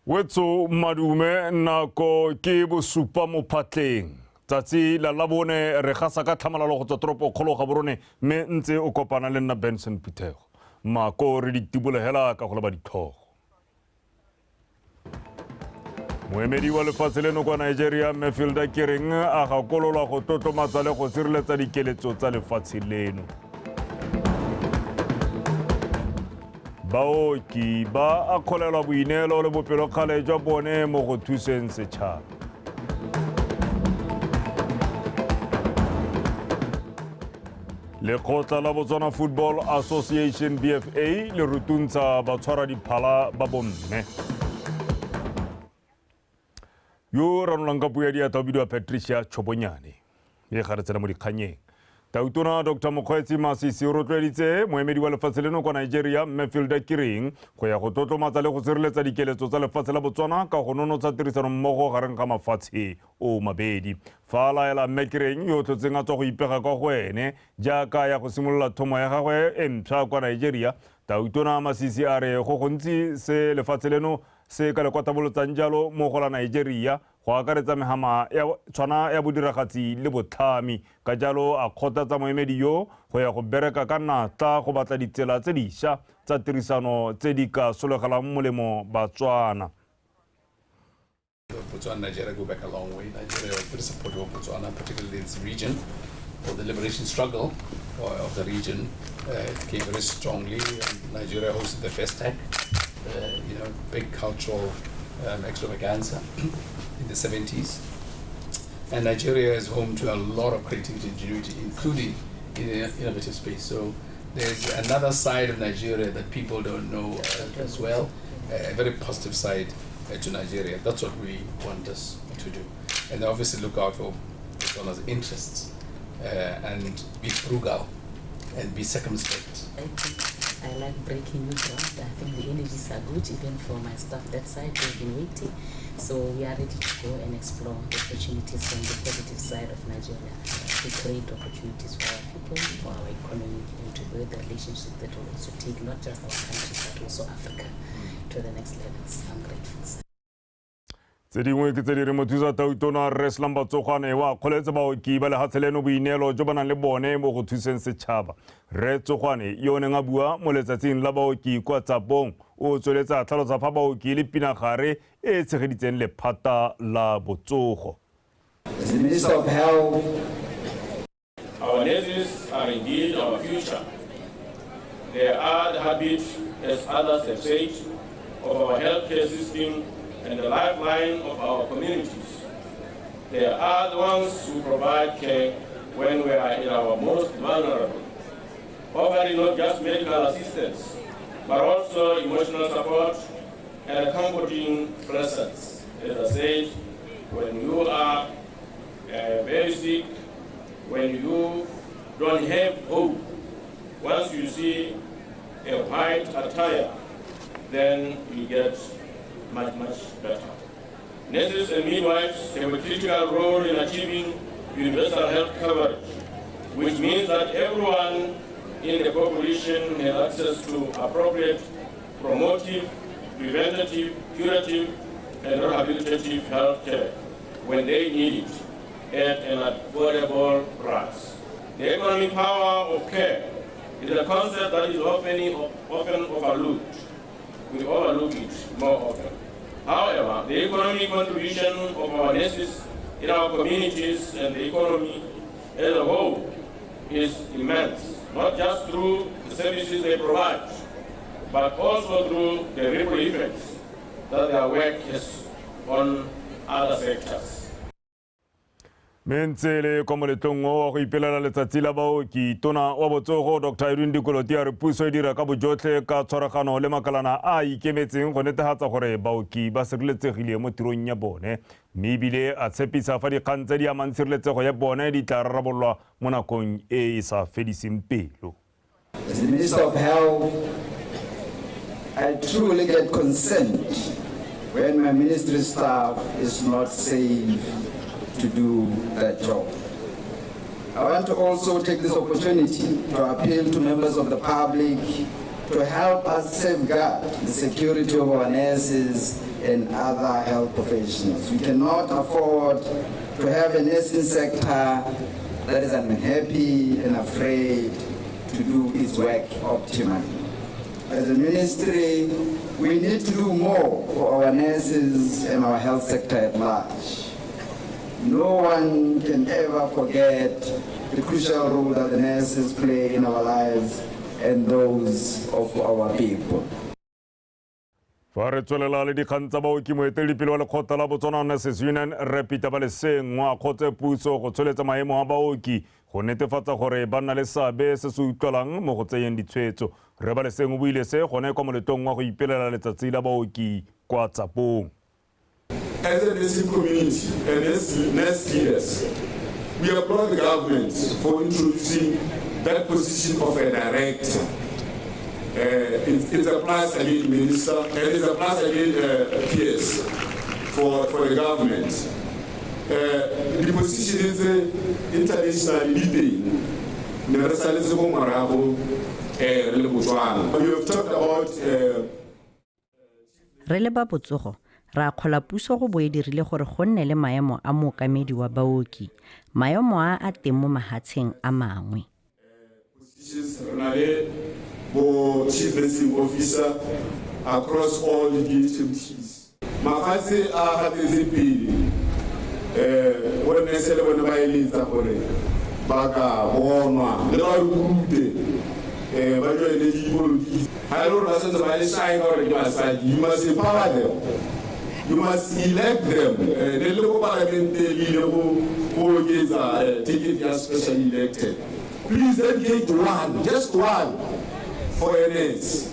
Wetso madume, nako ke bosupa mo phatleng tsatsi la labone. Re gasa ka tlhamalalo go tswa toropo kgolo Gaborone, mme ntse o kopana le nna Benson Phuthego. Mako re di tibolegela ka go leba ditlhogo. Moemedi wa lefatshe leno kwa Nigeria, Mme Filda Kereng, a gakololwa go tlotlomatsa le go sireletsa dikeletso tsa lefatshe leno. Baoki ba akgolelwa boineelo le bopelokgale jwa bone mo go thuseng setšhaba. Lekgotla la Botswana Football Association, BFA, le rutuntsha batshwara diphala ba bomme. Yo ranolang ka puo ya diatla o bidiwa Patricia Chobonyane. Mme ga re tsena mo dikganyeng, Tautona Dr Mokgweetsi Masisi o rotloeditse moemedi wa lefatshe leno kwa Nigeria, Mme Filda Kiring, go ya go tlotlomatsa le go sireletsa dikeletso tsa lefatshe la Botswana ka go nonotsha tirisanommogo gareng ga mafatshe o mabedi. Fa a laela Mme Kiring, yo o tlhotseng a tswa go ipega kwa go ene jaaka ya go simolola thomo ya gagwe e mpšha kwa Nigeria, Tautona Masisi a re go gontsi se lefatshe leno se ka le kwatabolotsang jalo mo go la Nigeria, go akaretsa mehama ya tshwana ya bodiragatsi le botlhami. Ka jalo a kgothatsa moemedi yo go ya go bereka ka natla go batla ditsela tse dišwa tsa tirisano tse di ka solegelang molemo Batswana. Botswana and Nigeria go back a long way. Nigeria was very supportive of Botswana, particularly in its region, for the liberation struggle of the region. It came very strongly. And Nigeria hosted the FESTAC, big cultural extravaganza in the 70s. And Nigeria is home to a lot of creativity and ingenuity, including in the innovative space. So there's another side of Nigeria that people don't know as well, a very positive side to Nigeria. That's what we want us to do. And obviously look out for Botswana's interests and be frugal and be circumspect. I think I like breaking new ground. I think the energies are good, even for my staff that side. They've been waiting. So we are ready to go and explore the opportunities from the positive side of Nigeria to create opportunities for our people, for our economy, and to build the relationship that will also take not just our country, but also Africa to the next levels. I'm grateful, sir. Tse dingwe ke tse di re mothusa tautona Rre Slumber Tsogwane wa kgoletse baoki ba lefatshe leno boineelo jo ba nang le bone mo go thuseng setšhaba. Rre Tsogwane, yo o neng a bua mo letsatsing la baoki kwa Tsapong, o tsweletse a tlhalosa fa baoki le pinagare e e tshegeditseng lephata la botsogo. As the Minister of Health, Our nurses are indeed our future. They are the heartbeat, as others have said, of our healthcare system and the lifeline of our communities. They are the ones who provide care when we are at our most vulnerable, offering not just medical assistance, but also emotional support and a comforting presence. As I said, when you are very sick, when you don't have hope, once you see a white attire, then you get much, much better. Nurses and midwives have a critical role in achieving universal health coverage, which means that everyone in the population has access to appropriate promotive, preventative, curative, and rehabilitative health care when they need it at an affordable price. The economic power of care is a concept that is often overlooked. We overlook it more often. However, the economic contribution of our nurses in our communities and the economy as a whole is immense, not just through the services they provide, but also through the ripple effects that their work has on other sectors. Mme ntse le kwa moletlong o wa go ipelela letsatsi la baoki, tona wa botsogo Dr Edwin Dikoloti a re puso e dira ka bojotlhe ka tshwaragano le makalana a a ikemetseng go netefatsa gore baoki ba sireletsegile mo tirong ya bone, mme ebile a tshepisa fa dikgang tse di amang tshireletsego ya bone di tla rarabololwa mo nakong e e sa fediseng pelo. As the Minister of Health, I truly get concerned when my ministry staff is not safe to do that job. I want to also take this opportunity to appeal to members of the public to help us safeguard the security of our nurses and other health professionals. We cannot afford to have a nursing sector that is unhappy and afraid to do its work optimally. As a ministry, we need to do more for our nurses and our health sector at large. No one can ever forget the crucial role that the nurses play in our lives and those of our people. Fa re tswelela le dikgang tsa baoki, moeteledipele wa lekgotla la Botswana Nurses Union, Rre Peter Baleseng, o akgotse puso go tsholetsa maemo a baoki go netefatsa gore ba nna le seabe se se utlwalang mo go tseyeng ditshwetso. Rre Baleseng o buile se gone kwa moletlong wa go ipelela letsatsi la baoki kwa Tsapong. As a nursing community and as nurse leaders, we applaud the government for introducing that position of a director. It's a plus again, Minister, and it's a plus again, PS, for the government. The position is internationally leading. We have talked about... Re le ba botsogo, re akgola puso go bo e dirile gore go nne le maemo a mookamedi wa baoki, maemo a a teng mo mahatsheng a mangwe. Bo chief nursing officer across all the DHMTs. Mafatshe a gatetse pele, bo nurse le bone ba eletsa gore ba ka bonwa le ba recruite, ba joine dipolotiki. Ha e le gore ba santse ba le shy ka gore ke basadi, you must empower them. You must elect them. Ne le ko palamente le ile go oketsa ticket ya specially elected. Please dedicate one, just one, for a nurse.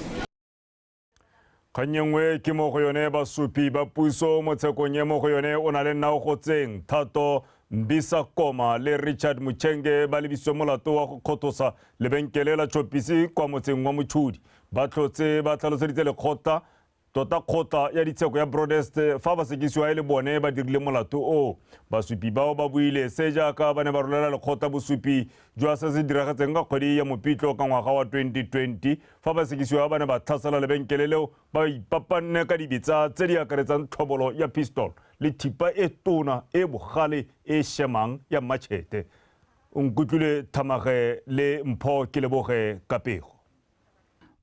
Kgang e nngwe ke mo go yone basupi ba puso mo tshekong e mo go yone o na le nna go tseng Thato Mbisa Koma le Richard Muchenge ba lebisitswe molato wa go kgothosa lebenkele la Chopisi kwa motseng wa Mochudi. Ba tlhotse ba tlhaloseditse lekgotla tota kgotla ya ditsheko ya Broadest fa ba sekisiwa e le bone ba dirile molato o. Basupi bao ba buile se jaaka ba ne ba rolela lekgotla bosupi jwa se se diragetseng ka kgwedi ya Mopitlo ka ngwaga wa 2020 fa ba sekisiwa ba ne ba tlhasela lebenkele leo ba ipapanne ka dibetsa tse di akaretsang tlhobolo ya pistol le thipa e tona e bogale e shemang ya machete. Nkutlwile Thamage le Mpho ke leboge ka pego.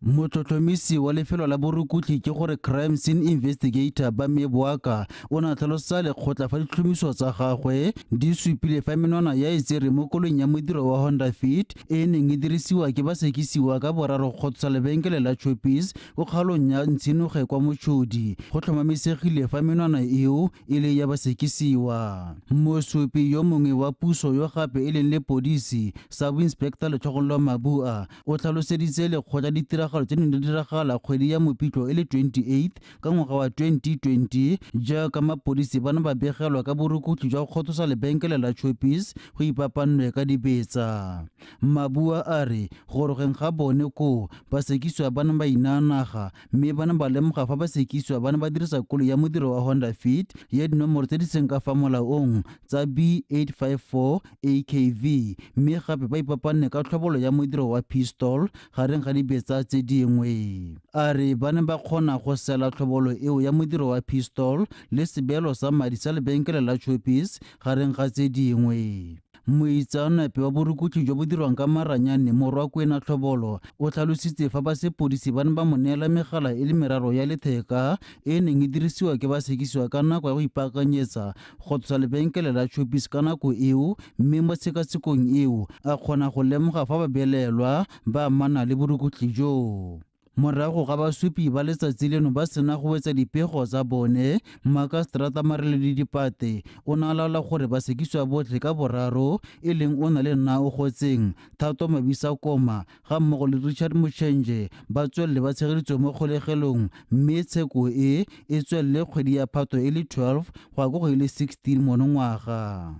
Motlhotlhomisi wa lefelo la borukutlhi ke gore crime scene investigator ba Meboaka o ne a tlhalosa lekgotla fa ditlhomiso tsa gagwe di supile fa menwana ya e tsere mo koloing ya modiro wa Honda Fit e neng e dirisiwa ke basekisiwa ka boraro go kgotsa lebenkele la Choppies ko kgaolong ya Ntshinoge kwa Mochudi. Go tlhomamisegile fa menwana eo e le ya basekisiwa. Mosupi yo mongwe wa puso yo gape e leng lepodisi Sub Inspector Letlhogonolo Mabua o tlhaloseditse lekgotla ditiragalo tse di diragala kgwedi ya Mopitlo e le 28 ka ngwaga wa 2020 jaaka mapodisi ba ne ba begelwa ka borukutlhi jwa go kgothosa lebenkele la Choppies go ipapannwe ka dibetsa. Mabua a re gorogeng ga bone koo basekisiwa ba ne ba inaanaga mme ba ne ba lemoga fa basekisiwa ba ne ba dirisa koloi ya modiro wa Honda Fit ya dinomoro tse di seng ka fa molaong tsa B854 AKV mme gape ba ipapanne ka tlhobolo ya modiro wa pistol gareng ga dibetsa tse dingwe. A re ba ne ba kgona go sela tlhobolo eo ya modiro wa pistol le sebeelo sa madi sa lebenkele la Choppies gareng ga tse dingwe. Moitseanape wa borukutlhi jo bo dirwang ka maranyane Morwa Kwena Tlhobolo o tlhalositse fa basepodisi ba ne ba mo neela megala e le meraro ya letheka e neng e dirisiwa ke basekisiwa ka nako ya go ipaakanyetsa go tlosa lebenkele la Choppies ka nako eo, mme mo tshekatshekong eo a kgona go lemoga fa ba belelwa ba amana le borukutlhi joo. Morago ga basupi ba letsatsi leno ba sena go wetsa dipego tsa bone, Makaseterata Mareledi Dipate o ne a laola gore basekisiwa botlhe ka boraro e leng o na le nna o gotseng Thato Mabisa Koma ga mmogo le Richard Muchenje ba tswelele ba tshegeditswe mo kgolegelong mme tsheko e e tswelele kgwedi ya Phatho e le 12 go ya ko go e le 16 monongwaga.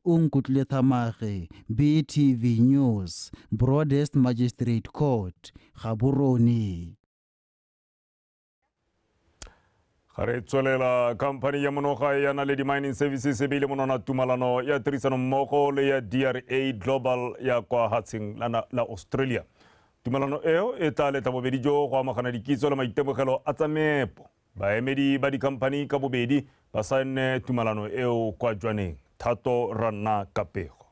Nkutlwile Thamage, BTV News, Broadest Magistrate Court, Gaborone. Ga re tswelela, khamphani ya Monoga ya Naledi Mining Services e beile monwana tumalano ya tirisanommogo le ya DRA Global ya kwa hatsheng la Australia. Tumalano eo e tla letla bobedi jo go amogana dikitso le maitemogelo a tsa meepo. Baemedi ba dikhamphani ka bobedi ba saenne tumalano eo kwa Jwaneng. Thato Ranna ka pego.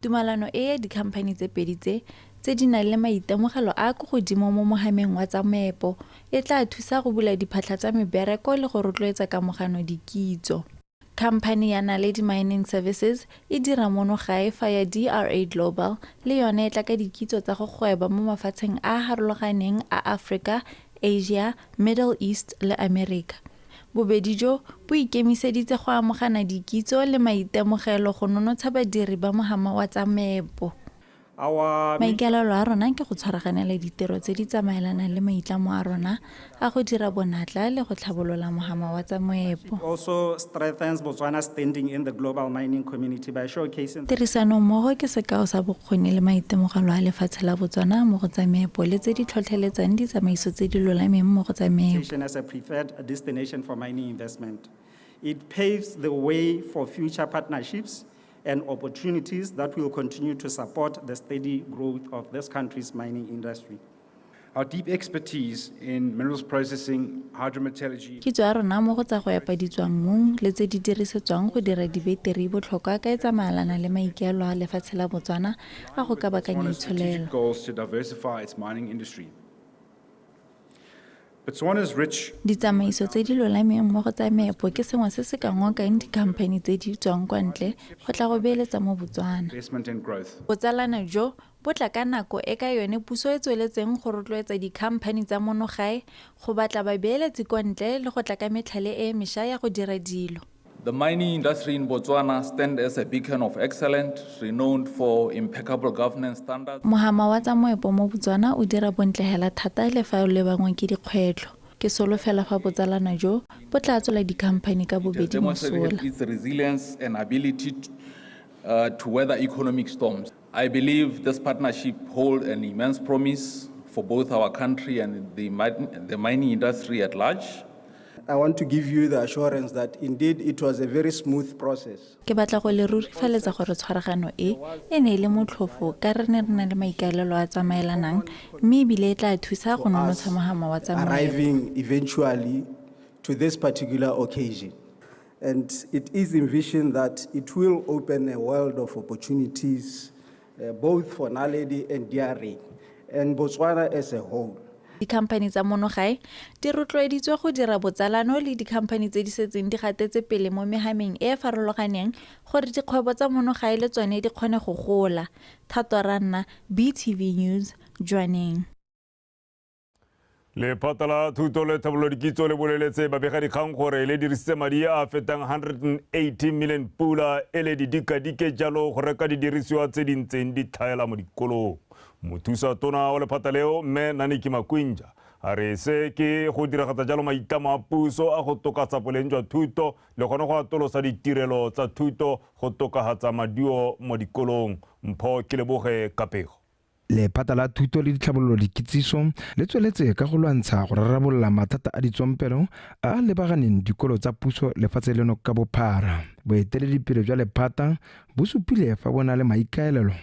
Tumalano e ya dikhamphani tse pedi tse di nang le maitemogelo a a ko godimo mo mohameng wa tsa meepo e tla thusa go bula diphatlha tsa mebereko le go rotloetsa kamogano dikitso. Khamphani ya Naledi Mining Services e dira mono gae fa ya DRA Global le yone e tla ka dikitso tsa go gweba mo mafatsheng a a harologaneng a Afrika, Asia, Middle East le Amerika. Bobedi jo bo ikemiseditse go amogana dikitso le maitemogelo go nonotsha badiri ba mohama wa tsa meepo. Maikaelelo a rona ke go tshwaraganela ditiro tse di tsamaelanang le maitlamo a rona a go dira bonatla le go tlhabolola mohama wa tsa moepo. Also strengthens Botswana's standing in the global mining community by showcasing Tirisanommogo ke sekao sa bokgoni le maitemogelo a lefatshe la Botswana mo go tsa meepo le tse di tlhotlheletsang ditsamaiso tse di lolameng mo go tsa meepo. as a preferred destination for mining investment. It paves the way for future partnerships and opportunities that will continue to support the steady growth of this country's mining industry. Our deep expertise in minerals processing, hydrometallurgy, Kitso ya rona mo go tsa go epa ditswammung le tse di dirisetswang go dira dibeteri e botlhokwa ka e tsamaelana le maikaelelo a lefatshe la Botswana a go kabakanya Botswana's strategic itsholelo. goals to diversify its mining industry. Botswana's rich Ditsamaiso tse di lolameng mo go tsa meepo ke sengwe se se ka ngokang dikhamphani tse di tswang kwa ntle go tla go beeletsa mo Botswana. investment and growth. Botsalano jo bo tla ka nako e ka yone puso e tsweletseng go rotloetsa dikhamphani tsa mono gae go batla babeeletsi kwa ntle le go tla ka metlhale e mešwa ya go dira dilo. The mining industry in Botswana stands as a beacon of excellence, renowned for impeccable governance standards. Mohama wa tsa moepo mo Botswana o dira bontle hela thata le fa o lebanwe ke dikgwetlho. Ke solofela fa botsalano jo bo tla tswela dikhamphani ka It has bobedi demonstrated mosola. its resilience and ability to weather economic storms. I believe this partnership holds an immense promise for both our country and the mining industry at large. I want to give you the assurance that indeed it was a very smooth process. Ke batla go le rurifaletsa gore tshwaragano e e ne e le motlhofo ka re ne re na le maikaelelo a tsamaelanang mme ebile e tla thusa go nonotsha mohama wa tsa moepo. Arriving eventually to this particular occasion. And it is envisioned that it will open a world of opportunities both for Naledi and DRA and Botswana as a whole. Dikhamphani tsa mono gae di rotloeditswe go dira botsalano le dikhamphani tse di setseng di gatetse pele mo mehameng e e farologaneng gore dikgwebo tsa mono gae le tsone di kgone go gola. Thato Ranna, BTV News, Jwaneng. Lephata la thuto le tlhabololo dikitso le boleletse babegadikgang gore le dirisitse madi a a fetang 180 million pula e le didikadike jalo go reka didirisiwa tse di ntseng di tlhaela mo dikolong. Mothusa tona wa lephata leo mme Naniki Makwinja a re se ke go diragatsa jalo maitlamo a puso a go tokafatsa boleng jwa thuto le gone go atolosa ditirelo tsa thuto go tokafatsa maduo mo dikolong. Mpho Keleboge ka pego. Lephata la thuto le ditlhabololo dikitsiso le tsweletse ka go lwantsha go rarabolola mathata a ditsompelo a a lebaganeng dikolo tsa puso lefatshe leno ka bophara. Boeteledipele jwa lephata bo supile fa bo na le maikaelelo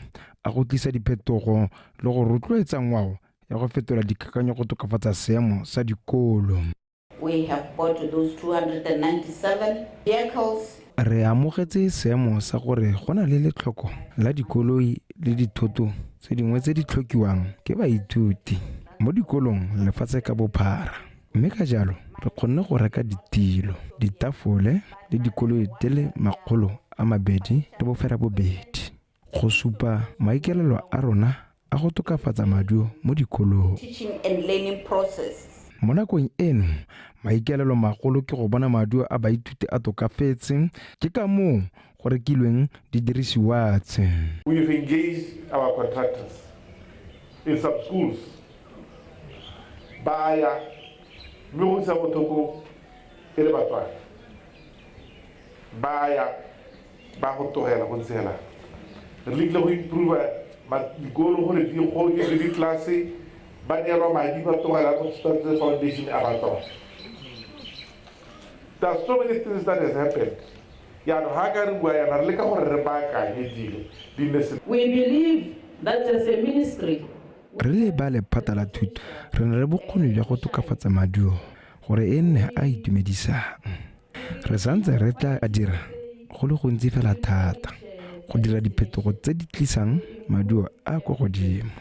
a go tlisa diphetogo le go rotloetsa ngwao ya go fetola dikakanyo go tokafatsa seemo sa dikolo. We have bought those 297 vehicles. Re amogetse seemo sa gore go na le letlhoko la dikoloi le dithoto tse dingwe tse di tlhokiwang ke baithuti mo dikolong lefatshe ka bophara, mme ka jalo re kgonne go reka ditilo, ditafole le dikoloi di le 228 go supa maikaelelo a rona a go tokafatsa maduo mo dikolong. Teaching and learning process. Mo nakong eno maikaelelo magolo ke go bona maduo a baithuti a tokafetse, ke ka moo go rekilweng didirisiwa tse. We've engaged our contractors in some schools. Ba ya mme go isa botlhoko e le Batswana. Ba ya ba go tlogela go ntse hela. Re lekile go improve dikolo gore di go le ditlelase, ba neelwa madi ba tlogela go start the foundation a ba tsona. There are so many things that has happened. Jaanong ga ka re bua yana re leka gore re baakanye dilo di nne sentle. We believe that as a ministry Re le ba lephata la thuto re na le bokgoni jwa go tokafatsa maduo gore e nne a itumedisang. Re santse re tla dira go le gontsi fela thata go dira diphetogo tse di tlisang maduo a kwa godimo,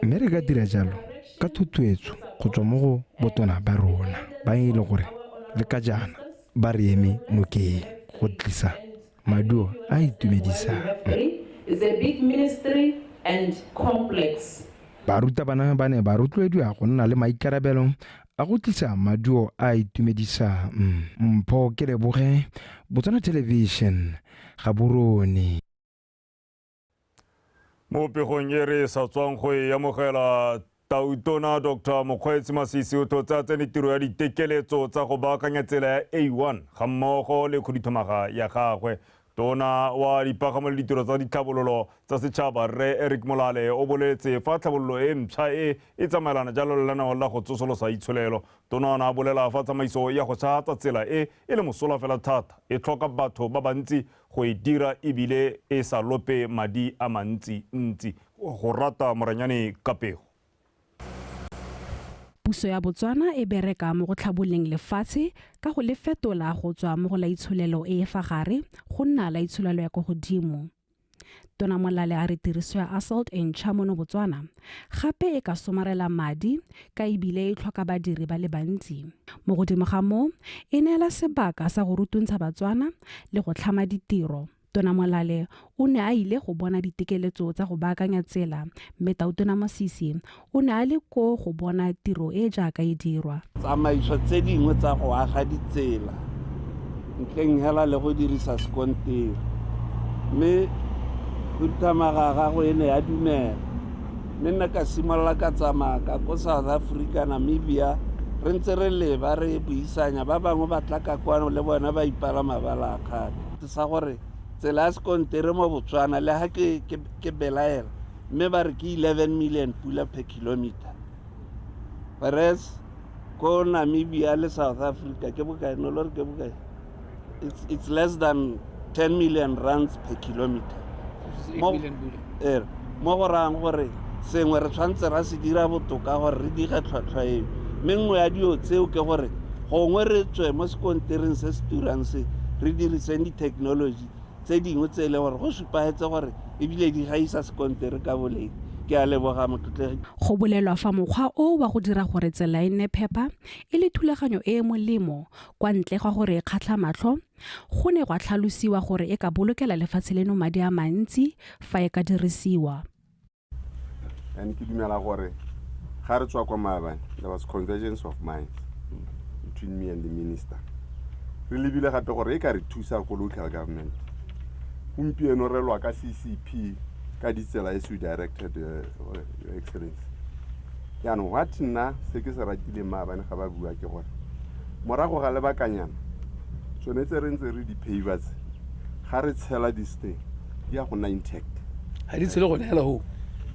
mme re ka dira jalo ka thotloetso go tswa mo go botona ba rona ba e leng gore le ka jaana ba re eme nokeng go tlisa maduo a itumedisang. Is a big ministry and complex. Barutabana ba ne ba rotloediwa go nna le maikarabelo a go tlisa maduo a itumedisang. Mpho Keleboge, Botswana Television, Gaborone. Mo pegong e re sa tswang go e amogela, Tautona Dr. Mokgweetsi Masisi o tlotsa tsene tiro ya ditekeletso tsa go baakanya tsela ya A1 ga mmogo le khuduthamaga ya gagwe. Tona wa dipagamo le ditiro tsa ditlhabololo tsa setšhaba Rre Eric Molale o boletse fa tlhabololo e mpšha e e tsamaelana jalo le lenaneo la go tsosolosa itsholelo. Tona o ne a bolela fa tsamaiso ya go tšhatsa tsela e e le mosola fela thata, e tlhoka batho ba bantsi go e dira ebile e sa lope madi a mantsi-ntsi. Go rata Moranyane ka pego. Puso ya Botswana e bereka mo go tlhabololeng lefatshe ka go le fetola go tswa mo go la itsholelo e e fa gare go nna la itsholelo ya kwa godimo. Tona Molale a re tiriso ya assault e ntšha mono Botswana gape e ka somarela madi ka ebile e tlhoka badiri ba le bantsi. Mo godimo ga moo e neela sebaka sa go rutuntsha Batswana le go tlhama ditiro. Tona Molale o ne a ile go bona ditekeletso tsa go baakanya tsela, mme Tautona Masisi o ne a le koo go bona tiro e jaaka e dirwa. Tsamaiso tse dingwe tsa go aga ditsela ntleng hela le go dirisa sekontiri, mme khuduthamaga gagwe e ne ya dumela. Mme nna ka simolola ka tsamaya ka ko South Africa, Namibia, re ntse re leba re buisanya, ba bangwe ba tla ka kwano le bona ba ipala mabala a kgale. Sa gore tsela ya sekontere mo Botswana le ha ke belaela, mme ba re ke 11 million pula per kilometer, whereas ko Namibia le South Africa ke bokae? No lore ke bokae? It's less than 10 million rands per kilometer. Mo go rayang gore sengwe re tshwanetse ra se dira botoka gore re dige tlhwatlhwa eo. Mme nngwe ya dio tseo ke gore gongwe re tswe mo sekontereng se se turang se, re diriseng di-technology tse dingwe tse e leng gore go supagetse gore ebile di gaisa sekontere ka boleng. Ke a leboga motlotlegi. Go bolelwa fa mokgwa o wa go dira gore tsela e nne phepa e le thulaganyo e e molemo kwa ntle ga gore e kgatlha matlho, go ne gwa tlhalosiwa gore e ka bolokela lefatshe leno madi a mantsi fa e ka dirisiwa. And ke dumela gore ga re tswa kwa maabane, there was convergence of minds between me and the minister. Re lebile gape gore e ka re thusa ko local government. Gompieno re lwa ka CCP ka ditsela as you directed, Your Excellency. Jaanong what nna se ke se ratileng maabane ga ba bua ke gore morago ga lebakanyana tsone tse re ntse re di pavers ga re tshela di-stay di ya go nna intact. Ga di tshele gone hela ho?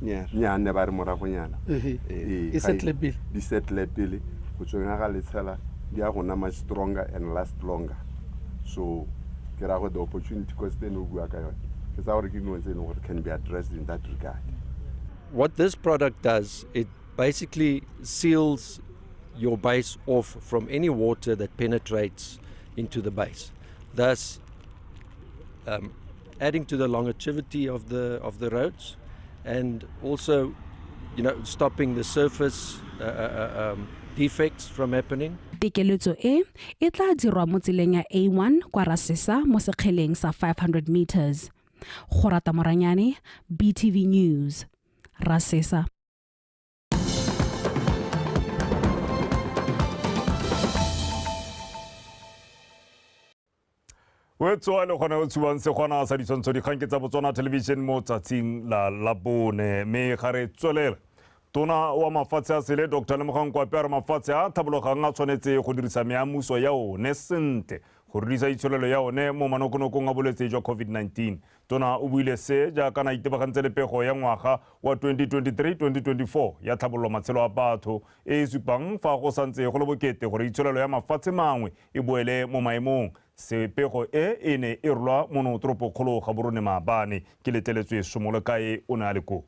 Nnyaa, ne ba re moragonyana. E settle pele. Di settle pele go tsweng ga le tshela di ya go nna much stronger and last longer. So ke ra go the opportunity cost eno o bua ka yone. Ke tsa gore ke dingwe tse e leng gore can be addressed in that regard. What this product does, it basically seals your base off from any water that penetrates into the base, thus adding to the longevity of the roads, and also, you know, stopping the surface defects from happening. Tekeletso e e tla dirwa mo tseleng ya A1 kwa Rasesa mo sekgeleng sa 500 meters. Gorata Moranyane, BTV News, Rasesa. O tswa le gone o tshubang segwana sa ditshwantsho dikgang ke tsa Botswana Television mo tsatsing la Labone, mme ga re tswelela. Tona wa mafatshe a sele Dr. Lemogang Kwape a re mafatshe a tlhabologang a tshwanetse go dirisa meamuso ya one sentle go rudisa itsholelo ya one mo manokonokong a bolwetse jwa COVID-19. Tona o buile se jaaka na itebagantse le pego ya ngwaga wa 2023-2024 ya tlhabololo matshelo a batho e e supang fa go santse go le bokete gore itsholelo ya mafatshe mangwe e boele mo maemong. Sepego e e ne e rolwa mono toropokgolo Gaborone maabane. Ke letleletswe Somolekae o ne a le koo.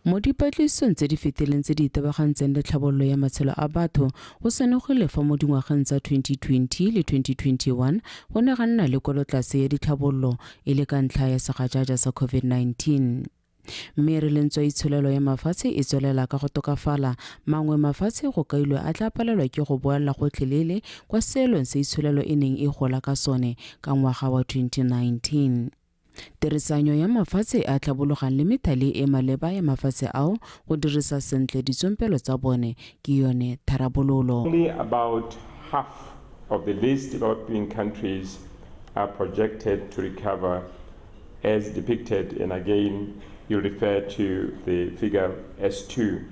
Mo dipatlisisong tse di fetileng tse di itebagantseng le tlhabololo ya matshelo a batho, go senogile fa mo dingwageng tsa 2020 le 2021 go ne ga nna le kwelotlase ya ditlhabololo e le ka ntlha ya segajaja sa COVID-19. Mme re le ntswa itsholelo ya mafatshe e tswelela ka go tokafala, mangwe mafatshe go kailwe a tla palelwa ke go boela gotlhelele kwa seelong se itsholelo e neng e gola ka sone ka ngwaga wa 2019. Tirisanyo ya mafatshe a tlhabologang le methale e maleba ya mafatshe ao go dirisa sentle ditsompelo tsa bone ke yone tharabololo. Only about half of the least developing countries are projected to recover as depicted, and again you refer to the figure S2.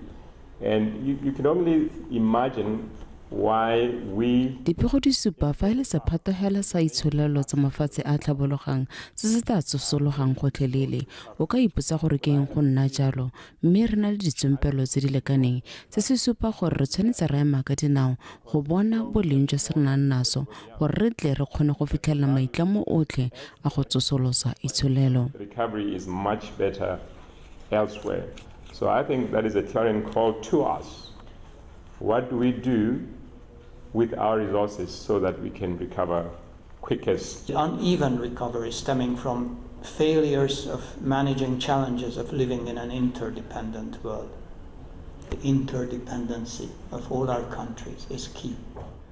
And you can only imagine why we Dipego di supa fa e le sephato hela sa itsholelo tsa mafatshe a tlhabologang se se tla tsosologang gotlhelele. O ka ipotsa gore ke eng go nna jalo, mme re na le ditsompelo tse di lekaneng. Se se supa gore re tshwanetse ra ema ka dinao go bona boleng jwa se re nang naso gore re tle re kgone go fitlhelela maitlamo otlhe a go tsosolosa itsholelo. Recovery is much better elsewhere. So I think that is a clarion call to us. What do we do with our resources so that we can recover quickest? The uneven recovery stemming from failures of managing challenges of living in an interdependent world. The interdependency of all our countries is key.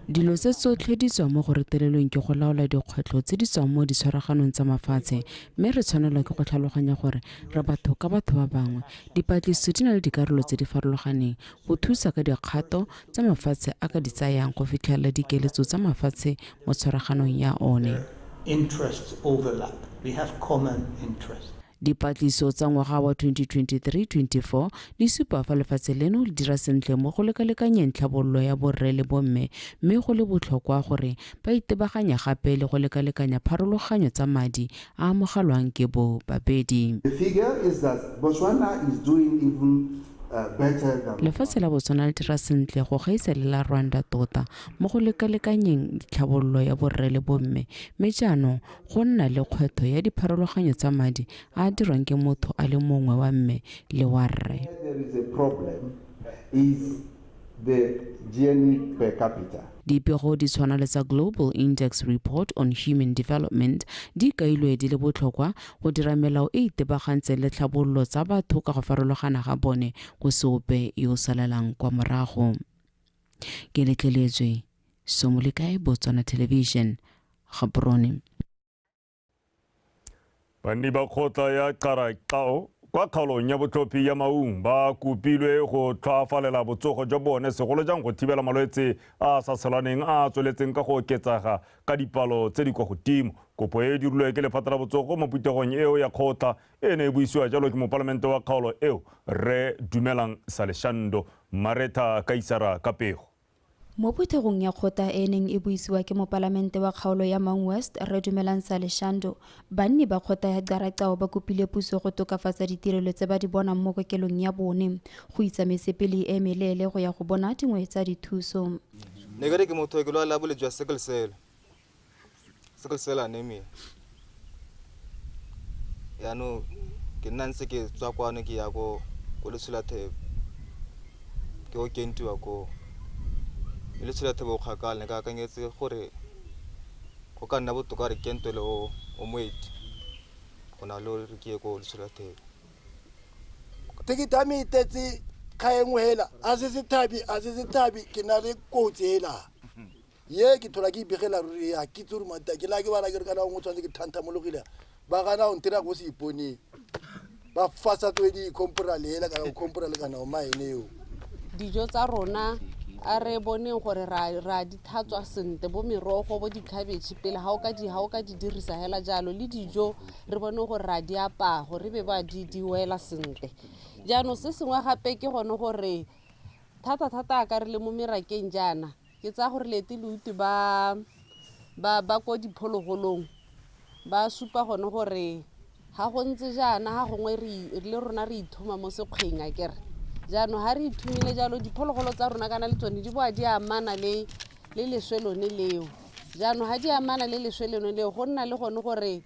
Dilo tse tsotlhe di tswa mo go retelelweng ke go laola dikgwetlho tse di tswang mo ditshwaraganong tsa mafatshe, mme re tshwanelwa ke go tlhaloganya gore re batho ka batho ba bangwe. Dipatlisiso di na le dikarolo tse di farologaneng go thusa ka dikgato tsa mafatshe a ka di tsayang go fitlhelela dikeletso tsa mafatshe mo tshwaraganong ya one. Interests overlap. We have common interests. Dipatlisiso tsa ngwaga wa 2023-24 di supa fa lefatshe leno le dira sentle mo go lekalekanyeng tlhabololo ya borre le bomme, mme go le botlhokwa gore ba itebaganya gape le go lekalekanya pharologanyo tsa madi a amogelwang ke bo babedi. The figure is that Botswana is doing even better than Lefatshe la Botswana le dira sentle go gaisa le la Rwanda tota mo go lekalekanyeng tlhabololo ya borre le bomme, mme jaanong go nna le kgwetlho ya dipharologanyo tsa madi a a dirwang ke motho a le mongwe wa mme le wa rre. There is a problem is the GNI per capita. Dipego di tshwana le tsa Global Index Report on Human Development di kailwe di le botlhokwa go dira melao e itebagantseng le tlhabololo tsa batho ka go farologana ga bone go se ope yo o salelang kwa morago. Ke letleletswe Somolekae, Botswana Television, Gaborone. Banni ba kgotla ya Qaraqao kwa kgaolong ya botlhophi ya Maung ba kopilwe go tlhoafalela botsogo jwa bone, segolo jang go thibela malwetse a sa tshelaneng a tsweletseng ka go oketsega ka dipalo tse di kwa godimo. Kopo e dirilwe ke lephata la botsogo mo phuthegong eo ya kgotla e ne e buisiwa jalo ke mopalamente wa kgaolo eo, Rre Dumelang Saleshando. Maretha Kaisara ka pego. Mo phuthegong ya kgotla e neng e buisiwa ke mopalamente wa kgaolo ya Maun West, Rre Dumelang Saleshando, banni ba kgotla ya Qaraqao ba kopile puso go tokafatsa ditirelo tse ba di bonang mo kokelong ya bone, go itsa mesepele e meleele go ya go bona dingwe tsa dithuso. Ne ke re ke motho ke lwala bolwetse jwa sickle cell. Sickle cell anemia. Yaanong ke nna ntse ke tswa kwano ke ya ko Letsholathebe. Ke o kentiwa ko. Le Letsholathebe o kgakala, ne ke akanyetse gore go ka nna botoka re kentele o moeti go na le gore ke ye ko Letsholathebe. Tekete ya me e tletse kga e nngwe hela, a se sethabi, ke na le kotsi hela. Ye ke thola ke ipegela ruri ya ke itse gore mata ke la ke bala ke re kana nngwe tshwanetse ke thanthamologile, ba gana go ntira go se iponeng. Ba fasa twe di compora le hela kana go compora le kana o maene eo. Dijo tsa rona a re boneng gore ra di thatswa sentle, bo merogo bo dikhabetšhe pele ha o ka di dirisa hela jalo, le dijo re bone gore ra di apaya gore be ba di wela sentle. Jaanong se sengwe gape ke gone gore thata-thata a ka re le mo merakeng jaana, ke tsaya gore leete le utlwe ba ko diphologolong ba supa gone gore ha go ntse jaana ha gongwe le rona re ithoma mo sekgweng akere. Jaanong ha re ithomile jalo diphologolo tsa rona kana le tsone di boa di amana le leswe lone leo. Jaanong ha di amana le leswe lone leo go nna le gone gore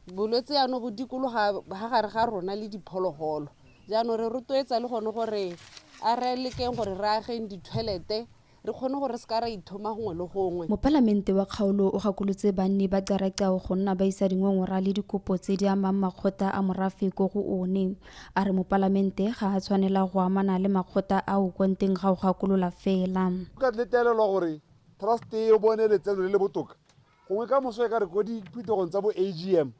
bolwetse jaanong bo dikologa ha gare ga rona le diphologolo. Jaanong re rotloetsa le gone gore a re lekeng gore re ageng di-toilet-e re kgone gore se ka ra ithoma gongwe le gongwe. Mopalamente wa kgaolo o gakolotse banni ba Kxarakxao go nna ba isa dingongora le dikopo tse di amang makgotla a morafe ko go one. A re mopalamente ga a tshwanela go amana le makgotla ao kwa nteng ga go gakolola fela. O ka letelelwa gore trust e bone letseno le le botoka. Gongwe ka moso e ka re ko diphuthegong tsa bo AGM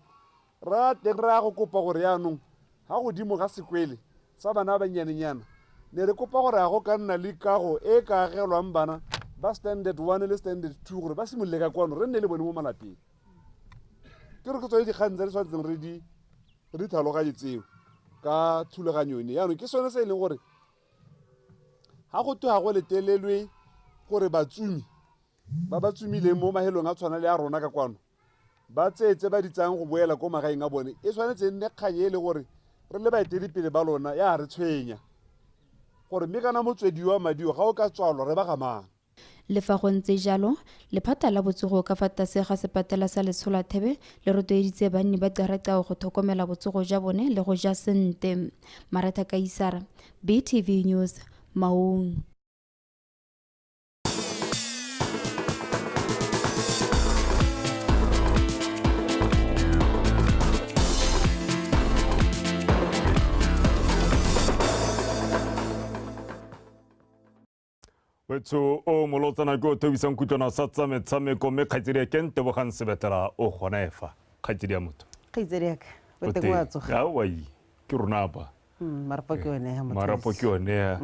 ra teng ra go kopa gore yaanong ga godimo ga sekwele sa bana ba bannyanenyana ne re kopa gore a go ka nna le kago e ka agelwang bana ba standard 1 le standard 2 gore ba simolole ka kwano re nne le bone mo malapeng. Ke re ke tsone dikgang tse re tshwanetseng re di tlhaloganye tseo ka thulaganyo ene. Yaanong ke sone se e leng gore ga go twe ga go letelelwe gore batsumi ba ba tsumileng mo mahelong a tshwana le a rona ka kwano ba tseetse ba di tsayang go boela ko magaeng a bone, e tshwanetse e nne kgang e le gore re le baeteledipele ba lona ya re tshwenya gore mme kana motswedi wa madi ga o ka tswalwa re ba gamang. Le fa go ntse jalo, lephata la botsogo ka fa tlase ga sepatela sa Letsholathebe le rotloeditse banni ba Kxarakxao go tlhokomela botsogo jwa bone le go ja sentle. Maretha Kaisara, BTV News, Maung. Wetso o molotsana ke o theobisang kutlwana sa tsa metshameko mme kgaitsedi ya ke Ntebogang Sebetlela o gona efa. Kgaitsedi ya motho. Kgaitsedi ya ka, o teng wa tsoga. Aowai, ke rona apa. Marapo ke yone ya motho. Marapo ke yone ya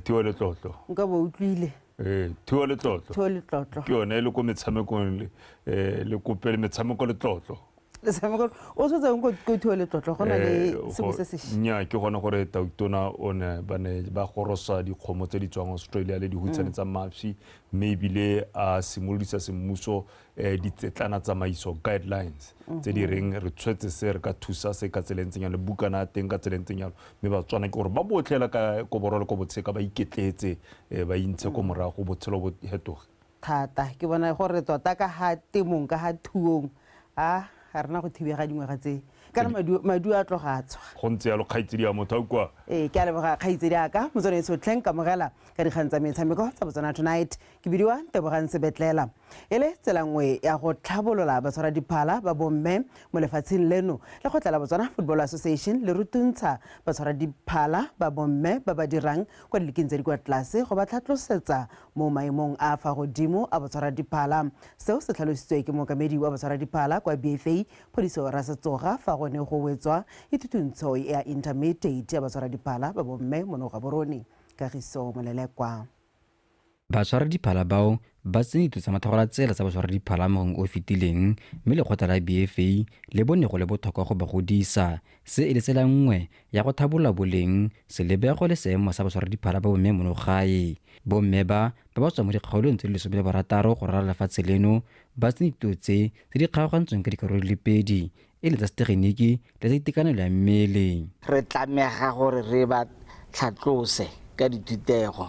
Theo Letlotlo. Nka bo utlwile. Theo Letlotlo. Theo Letlotlo. Ke yone le ko metshamekong le kope le metshameko letlotlo. Letshameko o tshwetseng ko Theo Letlotlo go na le sengwe se sešwa. Nnyaa, ke gone gore Tautona o ne ba ne ba gorosa dikgomo tse di tswang Australia le dihutshane tsa mašwi, mme ebile a simolodisa semmuso ditsetlana tsamaiso guidelines tse di reng re tshwetse se re ka thusa se ka tsela e ntseng jalo, bukana ya teng ka tsela e ntseng jalo. Mme Batswana ke gore ba botlhela ka ko borwa le ko botsheka ba iketletse, ba intshe ko morago botshelo bo fetoge. Thata ke bona gore tota ka ga temong ka ga thuong a ga rena go thibega dingwaga tse kana maduo a tloga a tswa. Go ntse jalo kgaitsedi ya motho a kwa. Ke a leboga kgaitsedi ya ka motswana tshotlheng kamogela ka dikgang tsa metshameko tsa Botswana Tonight. Ke bidiwa Ntebogang Sebetlela. E le tsela nngwe ya go tlhabolola batshwara diphala ba bomme mo lefatsheng leno, lekgotla la Botswana Football Association le rutuntsha batshwara diphala ba bomme ba ba dirang kwa dilikeng tse di kwa tlase go ba tlhatlosetsa mo maemong a fa godimo a batshwara diphala. Seo se tlhalositswe ke mookamedi wa batshwara diphala kwa BFA Phodiso Rasetsoga fa go ne go wetswa ithutuntsho ya intermediate ya batshwara diphala ba bomme mono Gaborone. Kagiso Molelekwa. Batshwara diphala bao ba tsene dithuto tsa mathogo la tsela tsa batshwara diphala mo o fetileng, mme lekgotla la BFA le bone go le botlhokwa go ba godisa. Se e le tsela nngwe ya go tlhabolola boleng, selebego le seemo sa batshwara diphala ba bomme mono gae. Bomme ba ba tswang mo dikgaolong tse di 16 go ralala lefatshe leno ba tsene dithuto tse di kgaogantsweng ka dikarolo di le pedi, e le tsa setegeniki le tsa itekanelo ya mmele. Re tlamega gore re ba tlhatlose ka dithutego,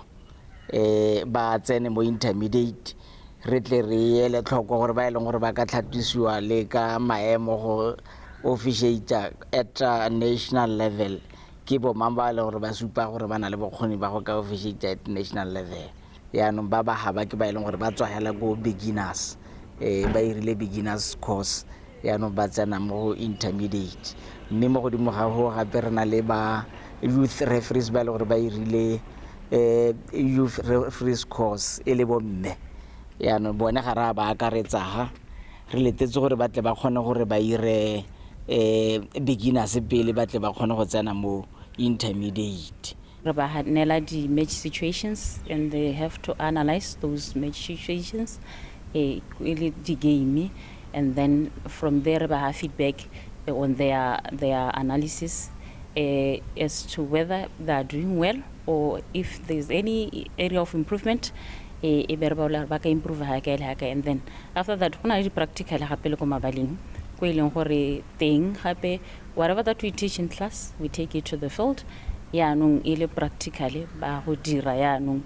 ba tsene mo intermediate, re tle re ele tlhoko gore ba e leng gore ba ka tlhatlosiwa le ka maemo go officiate at national level. Ke bo mang ba e leng gore ba supa gore ba na le bokgoni ba go ka officiate at national level. Yaanong ba ba haba ke ba e leng gore ba tswa hela ko beginners, ba irile beginners course, yaanong ba tsena mo intermediate. Mme mo godimo ga go gape re na le ba youth referees ba e leng gore ba irile youth referees course e le bomme. Yaanong bone ga re a ba akaretsa ga, re letetse gore ba tle ba kgone gore ba ire beginners pele ba tle ba kgone go tsena mo intermediate. Re ba neela di-match situations and they have to analyze those match situations, e le di-game, and then from there ba ha feedback on their analysis as to whether they are doing well or if there's any area of improvement, e be re ba ka improve ha kae le ha kae. And then after that go na le di-practical gape le ko mabaleng ko e leng gore teng gape whatever that we teach in class we take it to the field. Yaanong e le practically ba go dira yaanong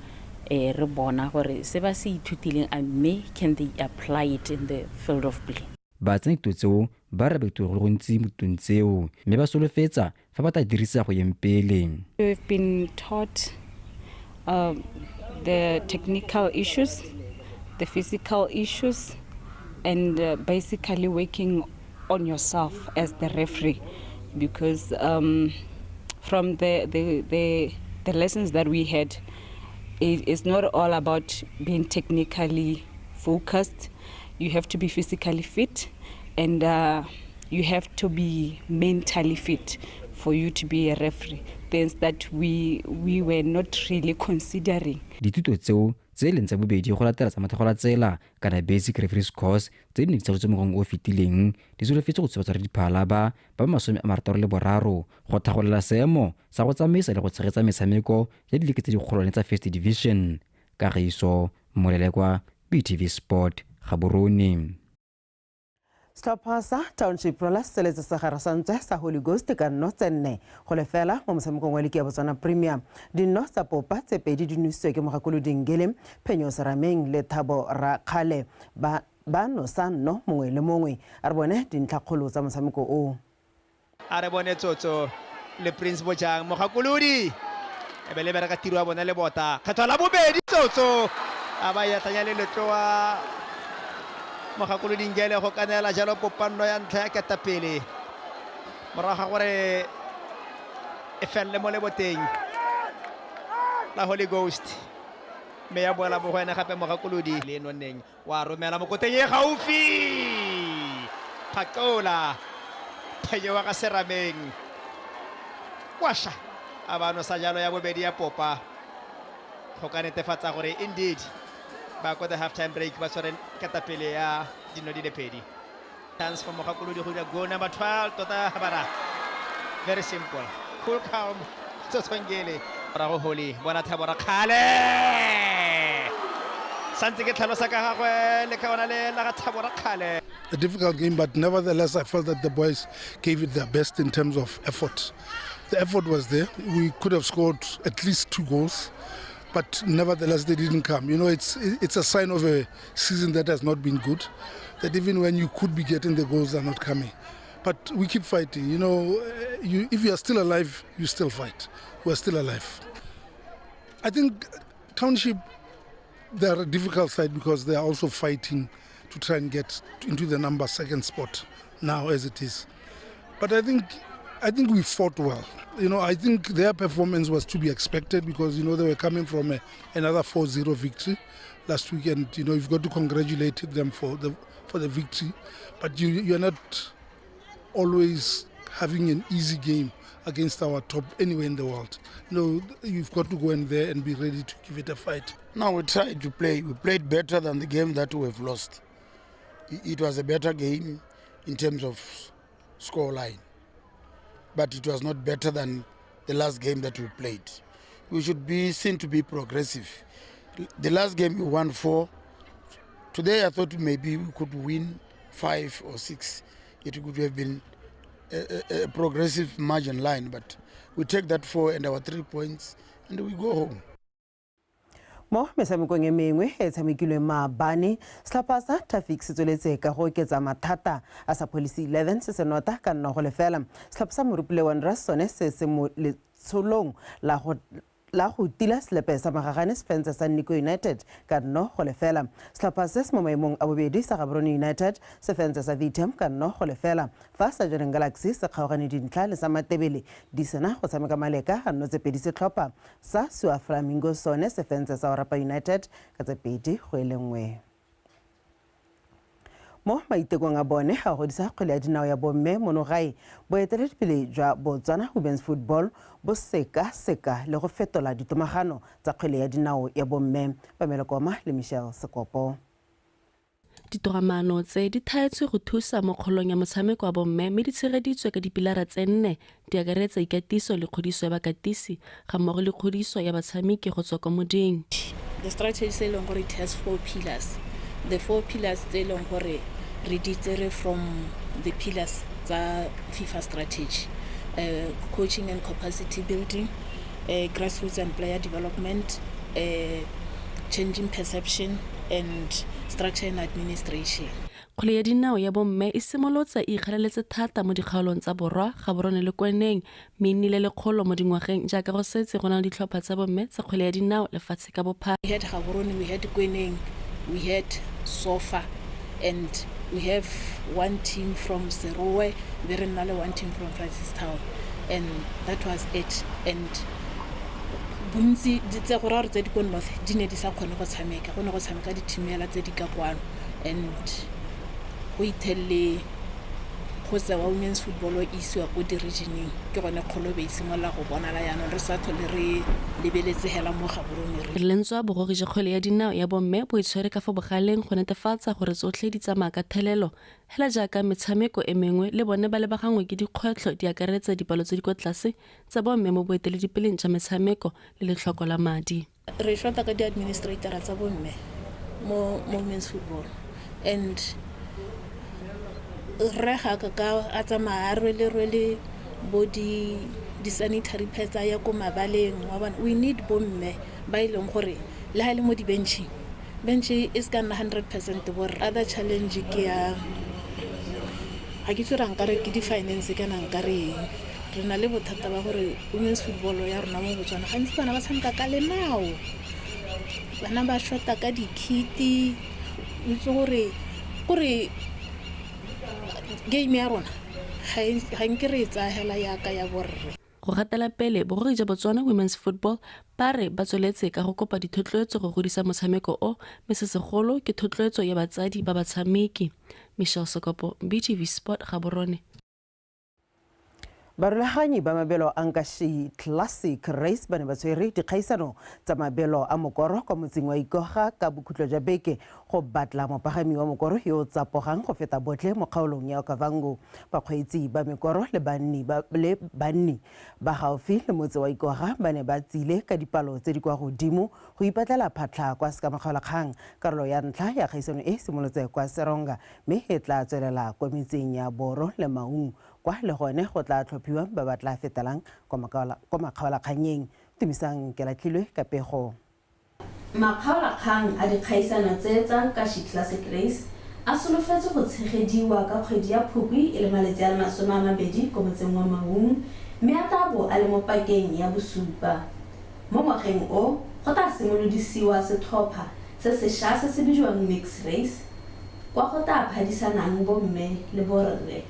re bona gore se ba se ithutileng a mme can they apply it in the field of play. Ba tsena dituto tseo ba re ba ithuta go le gontsi mo ditutong tseo mme ba solofetsa fa ba tla dirisa go yeng pele. We've been taught the technical issues, the physical issues, and basically working on yourself as the referee, because from the lessons that we had, it is not all about being technically focused. You have to be physically fit, and you have to be mentally fit for you to be a referee. Things that we were not really considering. Dithuto tseo tse e leng tsa bobedi go latela tsa mothego tsela kana basic referees course tse di neng di tsholetswe mo ngwageng o o fetileng di solofetse go thusa diphala ba ba 63 go tlhagolela seemo sa go tsamaisa le go tshegetsa metshameko ya diliki tse dikgolwane tsa First Division. Kagiso Molelekwa, BTV Sport, Gaborone. Setlhopha sa Township Rollers se letse segare sa ntswe sa Holy Ghost ka 0-4 mo motshamekong wa liki ya Botswana Premier. Dinno tsa popa tse pedi di nositswe ke Mogakolodi Ngele, Phenyo Serameng le Thabo Rakgale ba ba nosa nno mongwe le mongwe. A re bone dintlhakgolo tsa motshameko oo. A re bone Tsotso le Prince Bojang. Mogakolodi e be le bereka tiro ya bone le bota kgetho la bobedi. Tsotso a ba yatlanya le letloa Mogakolodi Ngele go kanela jalo popanno ya ntlha ya ketapele morago ga gore e felele mo leboteng la Holy Ghost, mme ya boela mo go ene gape. Mogakolodi le nonneng wa romela mokoteng e gaufi phaqola phenyo wa ga Serameng kwasha a ba nosa jalo ya bobedi ya popa go ka netefatsa gore indeed ba ko the half time break ba tshware ketapele ya dino di le pedi. Chance for Mogakolodi go dira goal number 12. Tota bana, very simple, cool, calm. Tsotsongele morago Holy bona Thabo Rakgale santse ke tlhalosa ka gagwe le ka ona le la ga Thabo Rakgale. A difficult game, but nevertheless, I felt that the boys gave it their best in terms of effort. The effort was there. We could have scored at least two goals, but nevertheless, they didn't come. It's a sign of a season that has not been good, that even when you could be getting the goals, they're not coming. But we keep fighting. If you are still alive, you still fight. We're still alive. I think Township, they're a difficult side because they are also fighting to try and get into the number second spot now as it is. But I think we fought well. I think their performance was to be expected because they were coming from another 4-0 victory last week, and you've got to congratulate them for the victory. But you're not always having an easy game against our top anywhere in the world. You've got to go in there and be ready to give it a fight. Now we tried to play. We played better than the game that we have lost. It was a better game in terms of score line, but it was not better than the last game that we played. We should be seen to be progressive. The last game we won four. Today I thought maybe we could win five or six. It could have been a progressive margin line, but we take that four and our 3 points and we go home. Mo metshamekong e mengwe e tshamekilweng maabane, setlhopha sa Tafic se tsweletse ka go oketsa mathata a sa Police 11 se se nota ka 0-0. Setlhopha sa Morupule Wanderers sone se se mo letsholong la go tila selepe sa magagane se fentse sa Nico United ka 1-0. Setlhopha se se mo maemong a bobedi sa Gaborone United se fentse sa VTM ka 1-0, fa sa Jwaneng Galaxy se kgaogane dintlha le sa Matebele di sena go tshameka maleka a 0-2. Setlhopha sa Sua Flamingo sone se fentse sa Orapa United ka 2-1. Mo maitekong a bone a godisa kgwele ya dinao ya bomme mono gae, boeteledipele jwa Botswana Women's Football bo seka-seka le go fetola ditomagano tsa kgwele ya dinao ya bomme. Pamelekoma le Michelle Sekopo. Ditogamaano tse di thaetswe go thusa mo kgolong ya motshameko wa bomme mme di tshegeditswe ka dipilara tse nne, di akaretsa ikatiso le kgodiso ya bakatisi ga mmogo le kgodiso ya batshameki go tswa kwa moding. The strategy se e leng gore it has four pillars, the four pillars tse e leng gore re di tsere from the pillars tsa FIFA strategy: coaching and capacity building, grassroots and player development, changing perception and structure and administration. Kgwele ya dinao ya bomme e simolotse e ikgalaletse thata mo dikgaolong tsa Borwa, Gaborone le Kweneng, mme e nnile lekgolo mo dingwageng jaaka go setse go na le ditlhopha tsa bomme tsa kgwele ya dinao lefatshe ka bophara. We had Gaborone, we had Kweneng, we had Sofa and we have one team from Serowe, be re nna le one team from Francistown and that was it. And bontsi tse go raya gore tse di ko north di ne di sa kgone go tshameka, go ne go tshameka di-team hela tse di ka kwano and go ithelle go tsewa women's football e isiwa ko di-regioneng, ke gone kgolo be e simolola go bonala jaanong re sa tlhole re lebeletse hela mo Gaborone. Re lentswa bogogi jwa kgwele ya dinao ya bomme bo itshwere ka fa bogaleng go netefatsa gore tsotlhe di tsamaya ka thelelo, hela jaaka metshameko e mengwe le bone ba lebagangwe ke dikgwetlho di akaretsa dipalo tse di kwa tlase tsa bomme mo boeteledipeleng jwa metshameko le letlhoko la madi. Re short-a ka di-administrator tsa bomme mo women's football and rre ga ka ka a tsamaya a rwele bo di-sanitary pads a ya ko mabaleng wa bona. We need bomme ba e leng gore le ha e le mo di-benching, bench e se ka nna 100% borre. Other challenge ke ya ga ke itse gore nkare ke di-finance kana nkare eng. Re na le bothata ba gore women's football ya rona mo Botswana gantsi bana ba tshameka ka lenao, bana ba short-a ka di-kit-e, o itse gore game ya rona ga nke re e tsaya hela yaka ya borre. Go gatela pele, bogogi jwa Botswana Women's Football ba re ba tsweletse ka go kopa dithotloetso go godisa motshameko o, mme se segolo ke thotloetso ya batsadi ba batshameki. Michelle Sokopo, BTV Sport, Gaborone. Barulaganyi ba mabelo a Nkashi Classic Race ba ne ba tshwere dikgaisano tsa mabelo a mokoro kwa motseng wa Ikoga ka bokhutlo jwa beke go batla mopagami wa mokoro yo o tsapogang go feta botlhe mo kgaolong ya Okavango. Bakgweetsi ba mekoro le banni ba gaufi le motse wa Ikoga ba ne ba tsile ka dipalo tse di kwa godimo go ipatlela phatlha kwa Sekamakgaolakgang. Karolo ya ntlha ya kgaisano e simolotse kwa Seronga mme e tla tswelela kwa metseng ya Boro le Maung, kwa le gone go tla tlhophiwang ba ba tla fetelang kwa makgaolakganyeng. Tumisang Kelatlhilwe ka pego. Makgaolakgang a dikgaisano tse tsa Nkashi Classic Race a solofetse go tshegediwa ka kgwedi ya Phukwi e le malatsi a le 20 ko motseng wa Maung, mme a tla bo a le mo pakeng ya bosupa. Mo ngwageng o go tla simolodisiwa setlhopha se sešwa se se bidiwang Mix Race, kwa go tla phadisanang bomme le borre.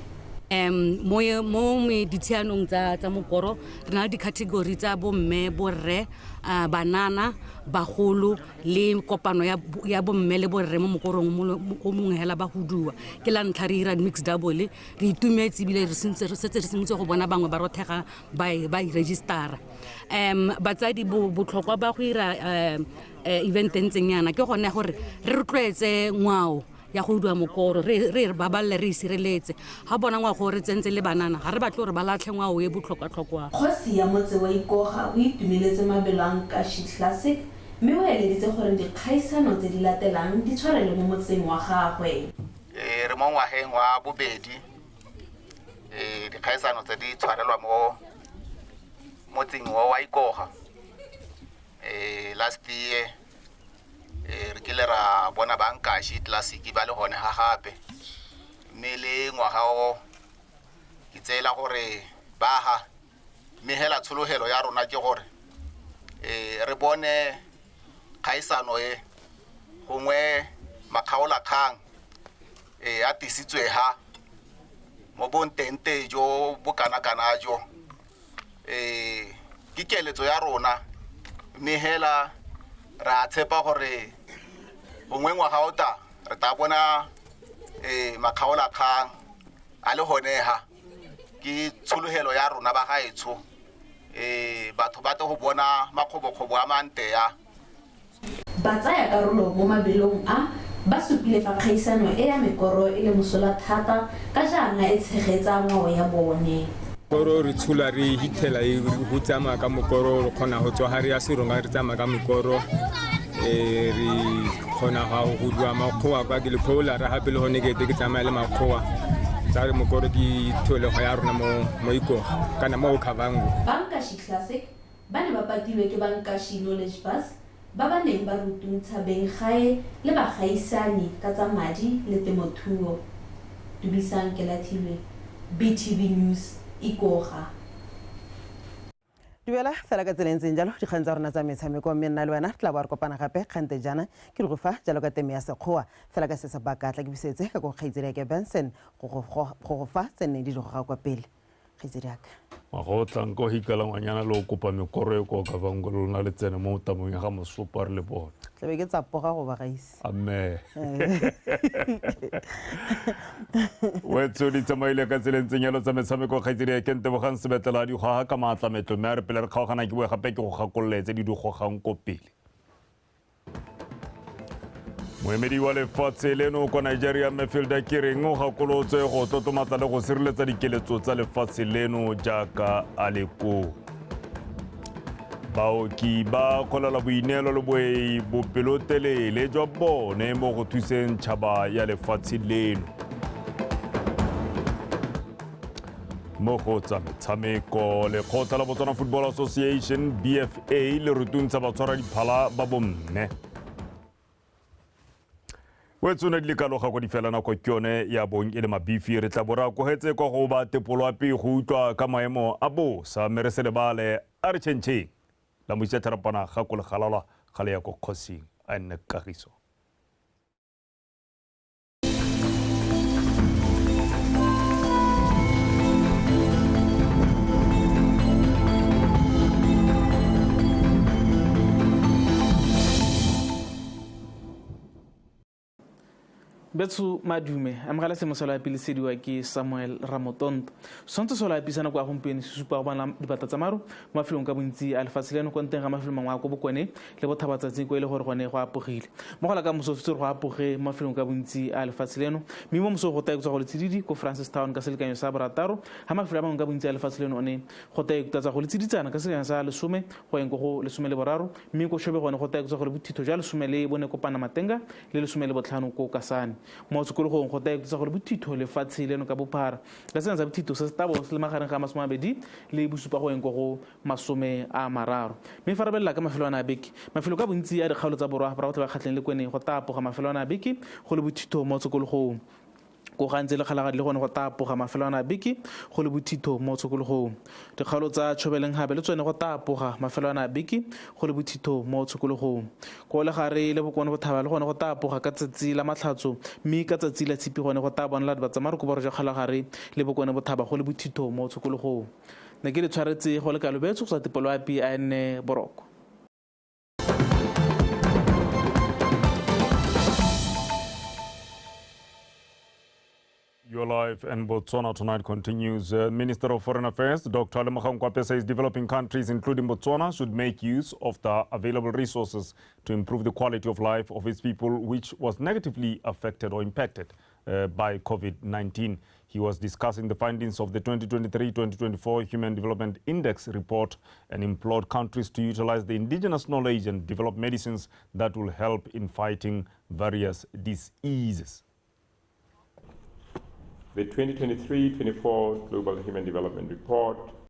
Mo ditshianong tsa mokoro re na le di-category tsa bomme, borre, banana, bagolo le kopano ya bomme le borre mo mokorong o mongwe hela ba huduwa. Ke la ntlha re ira mix double, re itumetse ebile re setse re simolotse go bona bangwe ba rothega ba i-registera. Batsadi botlhokwa ba go ira event e ntseng yana ke gone gore re rotloetse ngwao ya go utlwa mokoro, re re baballe, re isireletse. Ga bona ngwago re tsentse le banana, ga re batle gore ba latlhe ngwao e botlhokwa-tlhokwa. Kgosi ya motse wa Ikoga o itumeletse mabelo a Nkashi Classic mme o eleditse gore dikgaisano tse di latelang di tshwarelwe mo motseng wa gagwe. Re mo ngwageng wa bobedi, dikgaisano tse di tshwarelwa mo motseng wa Ikoga. Last year re kile ra bona ba Nkashi Classic ba le gone ga gape, mme le ngwaga o ke tseela gore ba ga, mme hela tshologelo ya rona ke gore re bone kgaisano e gongwe makgaolakgang a tisitswe ha mo bontente jo bo kana-kana jo. Ke keletso ya rona, mme hela ra tshepa gore gongwe ngwaga o ta re tla bona makgaolakgang a le gone ha. Ke tshologelo ya rona ba gaetsho, batho ba tle go bona makgobokgobo a mante ya. Ba tsaya karolo mo mabelong a ba supile fa kgaisano e ya mekoro e le mosola thata ka jaana e tshegetsa ngwao ya bone. Mokoro re tshola re hitlhela go tsamaya ka mokoro, re kgona go tswa ga re ya Seronga re tsamaya ka mokoro, re kgona go huduwa makgowa kwa ke lephola ra gape le gone ke ete ke tsamaya le makgowa. Tsa re mokoro ke tholego ya rona mo Ikoga kana mo Okavango. Ba Nkashi Classic ba ne ba patilwe ke ba Nkashi Knowledge Bus ba ba neng ba rutuntsha benggae le bagaisani ka tsa madi le temothuo. Dubisang Kelathilwe, BTV News, Ikoga. Dumela fela ka tsela e ntseng jalo dikgang tsa rona tsa metshameko, mme nna le wena tla bo re kopana gape kgante jaana ke re go fa jalo ka teme ya sekgowa. Fela ka se sebaka tla ke busetse ka ko kgaitsedi yake Benson go go fa tse nne di di goga kwa pele. Kgaitsedi yaka ngwaga o tlang ko hikala ngwanyana le o kopa mekoro e ko Okavango le lona le tsene mo tamong ya ga mosopa re le bone. Tlabe ke tsapoga go ba gaise. Amme wetso di tsamaile ka tseleng tsenyelo tsa metshameko. Kgaitsedi ya Kentebogang Sebetlela di goga ka maatla metlo, mme a re pele re kgaogana ke boe gape ke go gakololetse di di gogang ko pele. Moemedi wa lefatshe leno kwa Nigeria Mefilda Kereng o gakolotswe go tlotlomatsa le go sireletsa dikeletso tsa lefatshe leno jaaka a le koo. Baoki ba kgolela boineelo le bopelotelele jwa bone mo go thuseng tšhaba ya lefatshe leno. Mo go tsa metshameko, lekgotla la Botswana Football Association BFA le rutuntsha batshwara diphala ba bomme. Wetsone di lekaloga ko di fela nako ke yone ya bong e le mabifi. Re tla bo re akogetse kwa go ba tepoloapi go utlwa ka maemo a bosa, mme re se lebale a re tšhentšheng la moisa therapana ga ko legalalwa ga le ya ko kgosing a nne kagiso. Betsu madume amogela selo a pilesediwa ke Samuel Ramotonto. Sontse selo a pisana kwa gompieno se supa go bona dibata tsa maru mo mafelong ka bontsi a lefatshe leno kwa nteng ga mafelo mangwe a ko bokone le bothabatsatsi ko e le gore gone go apogile. Mo go la ka moso fitse go apoge mo mafelong ka bontsi a lefatshe leno, mme mo moso go taetswa go letsididi ko Francistown ka selekanyo sa 6, ha mafelo a mangwe ka bontsi a lefatshe leno one go taetswa go letsiditsana ka selekanyo sa 10 go yeng ko go 13, mme ko Chobe gone go taetswa go le bothitho jwa 14 ko Panamatenga le 15 ko Kasane. Mo tshokologong go taetswa gore bothitho lefatshe leno ka bophara ka sena sa bothitho se se tabo se le magareng ga 27 go yeng ko go 30. Mme fa re belela ka mafelo a beke, mafelo ka bontsi a dikgaolo tsa borwa ba ba kgatlheng le kweneng go tapoga mafelo a beke go le bothitho mo tshokologong. Ko gantsi le kgalagadi le gone go tapoga mafelo a beke go le bothitho mo tshokologong. Dikgaolo tsa Tshobeleng gape le tsone go tapoga mafelo a beke go le bothitho mo tshokologong. Ko legare le bokone bothaba le gone go tapoga ka tsatsi la matlhatso, mme ka tsatsi la tshipi gone go ta bonela dibatsamaro ko borwa jwa kgalagare le bokone bothaba go le bothitho mo tshokologong. Ne ke le tshwaretse go le kalobetso go sa tepoloapi a nne boroko. Your Life and Botswana Tonight continues. Minister of Foreign Affairs, Dr. Lemogang Kwape, says developing countries, including Botswana, should make use of the available resources to improve the quality of life of its people, which was negatively affected or impacted by COVID-19. He was discussing the findings of the 2023-2024 Human Development Index report and implored countries to utilize the indigenous knowledge and develop medicines that will help in fighting various diseases. The 2023-24 Global Human Development Report